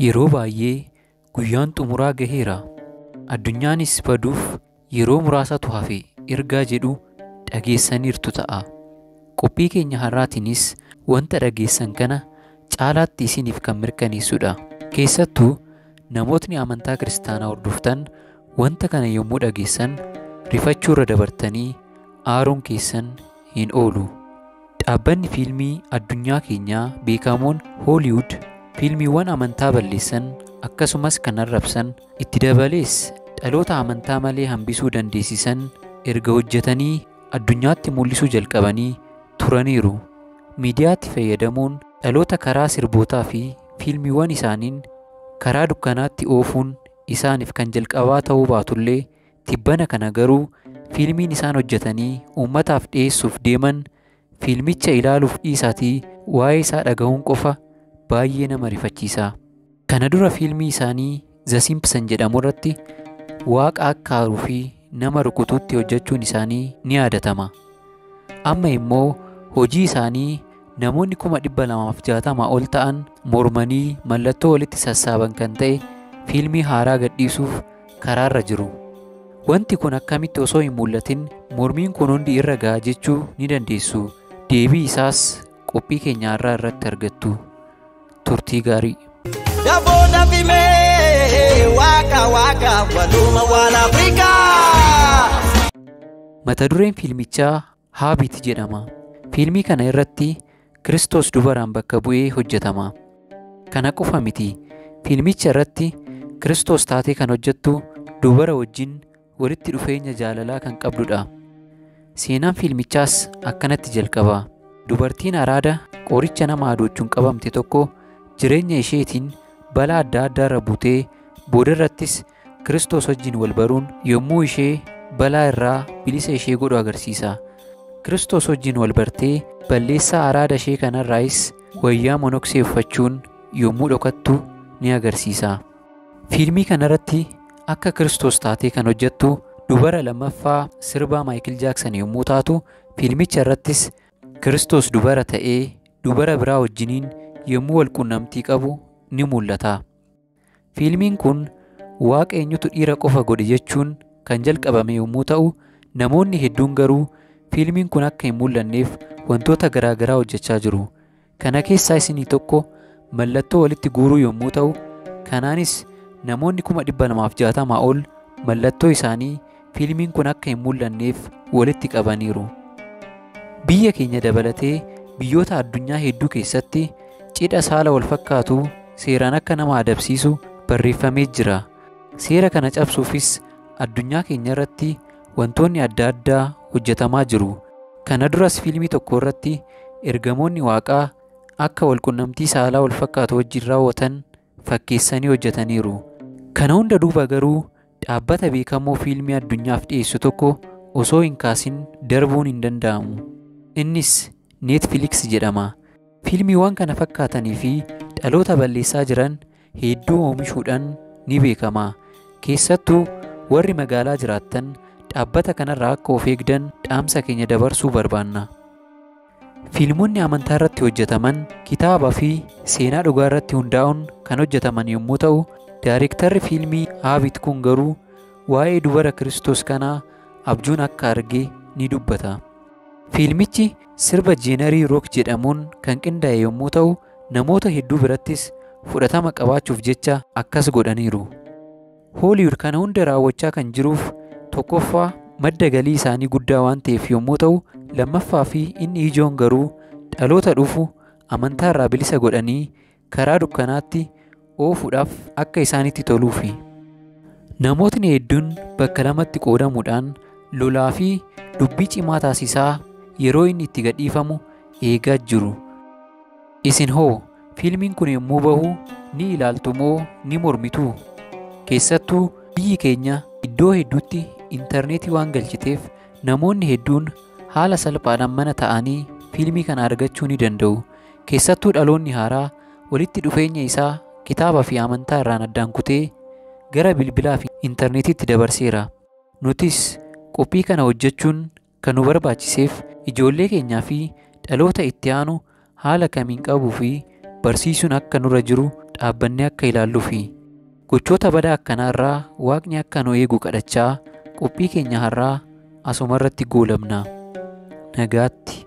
Yeroo baay'ee guyyaan xumuraa gaheera. Addunyaanis baduuf yeroo muraasatu hafe ergaa jedhu dhageessaniirtu ta'a. Qophii keenya har'aatiinis wanta dhageessan kana caalaatti isiniif kan mirkaneessudha. Keessattuu namootni amantaa kiristaanaa hordoftan wanta kana yommuu dhageessan rifachuurra dabartanii aaruun keessan hin oolu. Dhaabbanni fiilmii addunyaa keenyaa beekamoon Hooliwud fiilmiiwwan amantaa balleessan akkasumas kan arrabsan itti dabalees dhaloota amantaa malee hambisuu dandeessisan erga hojjetanii addunyaatti mul'isuu jalqabanii turaniiru. Miidiyaatti fayyadamuun dhaloota karaa sirbootaa fi fiilmiiwwan isaaniin karaa dukkanaatti oofuun isaaniif kan jalqabaa ta'uu baatullee tibbana kana garuu fiilmiin isaan hojjetanii uummataaf dhiyeessuuf deeman fiilmicha ilaaluuf dhiisaatii waa'ee isaa dhagahuun qofa baay'ee nama rifachiisa. Kana dura fiilmii isaanii The Simpson jedhamu irratti waaqa akka aaruu fi nama rukutuutti hojjechuun isaanii ni yaadatama. Amma immoo hojii isaanii namoonni 260,000 ol ta'an mormanii mallattoo walitti sassaaban kan ta'e fiilmii haaraa gadhiisuuf karaarra jiru. Wanti kun akkamitti osoo hin mul'atin mormiin kun hundi irra ga'a jechuu ni dandeessu. Deebii isaas qophii keenya har'aa irratti argattu. Turtii gaarii. Dafoo dafimee waaqa waaqa waluma waan Afrikaa. Mata dureen fiilmichaa Haabit jedhama. Fiilmii kana irratti Kiristoos dubaraan bakka bu'ee hojjetama. Kana qofa miti. Fiilmicha irratti Kiristoos taatee kan hojjettu dubara wajjin walitti dhufeenya jaalalaa kan qabdudha. Seenaan fiilmichaas akkanatti jalqaba. Dubartiin araada qoricha nama hadoochuun qabamte tokko jireenya isheetiin balaa adda addaarra buutee boodarrattis Kiristoos wajjin wal baruun yommuu ishee balaa irraa bilisa ishee godhu agarsiisa. Kiristoos wajjin wal bartee balleessaa araada ishee kanarraayis wayyaa monoksee uffachuun yommuu dhokattu ni agarsiisa. Fiilmii kanarratti akka Kiristoos taatee kan hojjettu dubara lammaffaa sirbaa Maayikil Jaaksan yommuu taatu fiilmicha irrattis Kiristoos dubara ta'ee dubara biraa wajjiniin yommuu wal qunnamtii qabu ni mul'ata. Fiilmiin kun waaqa eenyutu dhiira qofa godhe jechuun kan jalqabame yommuu ta'u namoonni hedduun garuu fiilmiin kun akka hin mul'anneef wantoota garaagaraa hojjechaa jiru. Kana keessaa isinii tokko mallattoo walitti guuruu yommuu ta'u kanaanis namoonni 260,000 ol mallattoo isaanii fiilmiin kun akka hin mul'anneef walitti qabaniiru. Biyya keenya dabalatee biyyoota addunyaa hedduu keessatti cidha saala wal fakkaatu seeraan akka nama adabsiisu barreeffamee jira. Seera kana cabsuufis addunyaa keenya irratti wantoonni adda addaa hojjetamaa jiru. Kana duras fiilmii tokko irratti ergamoonni waaqaa akka walqunnamtii saalaa wal fakkaatu wajjin raawwatan fakkeessanii hojjetaniiru. Kana hunda duuba garuu dhaabbata beekamoo fiilmii addunyaaf dhiyeessu tokko osoo hin kaasin darbuun hin danda'amu. Innis Netflix jedhama. Fiilmiiwwan kana fakkaatanii fi dhaloota balleessaa jiran hedduu oomishuudhaan ni beekama. Keessattuu warri magaalaa jiraattan dhaabbata kanarraa akka of eegdan dhaamsa keenya dabarsuu barbaanna. Fiilmonni amantaa irratti hojjetaman kitaabaa fi seenaa dhugaa irratti hundaa'uun kan hojjetaman yommuu ta'u, daayirektarri fiilmii Haabit kun garuu waa'ee dubara Kiristoos kanaa abjuun akka arge ni dubbata. Fiilmichi sirba jeenarii rook jedhamuun kan qindaa'e yommuu ta'u, namoota hedduu birattis fudhatama qabaachuuf jecha akkas godhaniiru. Hooliwud kana hunda raawwachaa kan jiruuf tokkoffaa madda galii isaanii guddaa waan ta'eef yommuu ta'u, lammaffaa fi inni ijoon garuu dhaloota dhufu amantaa irraa bilisa godhanii karaa dukkanaatti oofuudhaaf akka isaanitti toluufi. Namootni hedduun bakka lamatti qoodamuudhaan lolaa fi dubbii cimaa taasisaa yeroo inni itti gadhiifamu eegaa jiru. Isin hoo fiilmiin kun yommuu bahu ni ilaaltu moo ni mormitu? Keessattuu biyyi keenya iddoo hedduutti intarneetii waan galchiteef namoonni hedduun haala salphaadhaan mana ta'anii fiilmii kana argachuu ni danda'u. Keessattuu dhaloonni haaraa walitti dhufeenya isaa kitaabaa fi amantaa irraan addaan kutee gara bilbilaa fi intarneetiitti dabarseera. Nutis qophii kana hojjechuun kan nu barbaachiseef ijoollee keenyaa fi dhaloota itti aanu haala kamiin qabuu fi barsiisuun akka nurra jiru dhaabbannee akka ilaalluufi. Gochoota badaa akkanaarraa Waaqni akka nu eegu kadhachaa qophii keenya har'aa asuma irratti goolabna. Nagaatti.